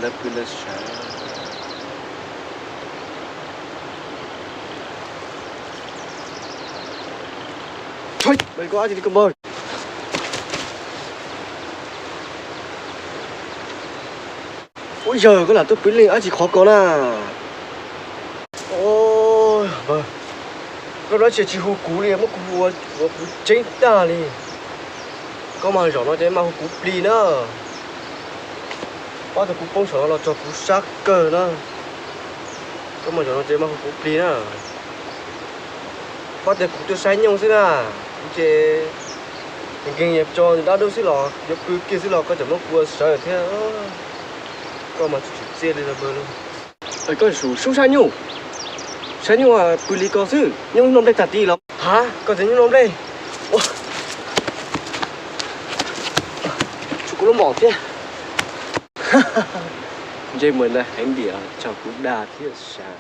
Lawv pw lawv sawv. Ua, koj ab tsi li koj npawg. Ua yawg, koj lam tuaj pw ib leeg ab tsi qhov ko na. Koj dab tsi tsis hu kuv li, muab kuv hu ua kuv tseeb tag li. Koj mas zaum no ces mas hu kuv plig na. Pab tias kuv poob saum no los txog kuv sab kawg na. Koj mas zaum no ces mas hu kuv plig na. Pab tias kuv tuaj saib nyuj xwb na. Kuv ces nkees yuav tso dab dub xwb los yuav pw kiag xwb los koj tseem muab kuv ua sawv thiab. Koj mas tsis tsim txiaj li los npawg lauj. Koj sub sab nyuj, sab nyuj pw li ko xwb, nyuj noj nplej tag ti los. Ha, koj tias nyuj noj nplej? Tshuav kuv lub mom thiab. Ntsej muag ntawd heev diam tso kuv dag thiab sav.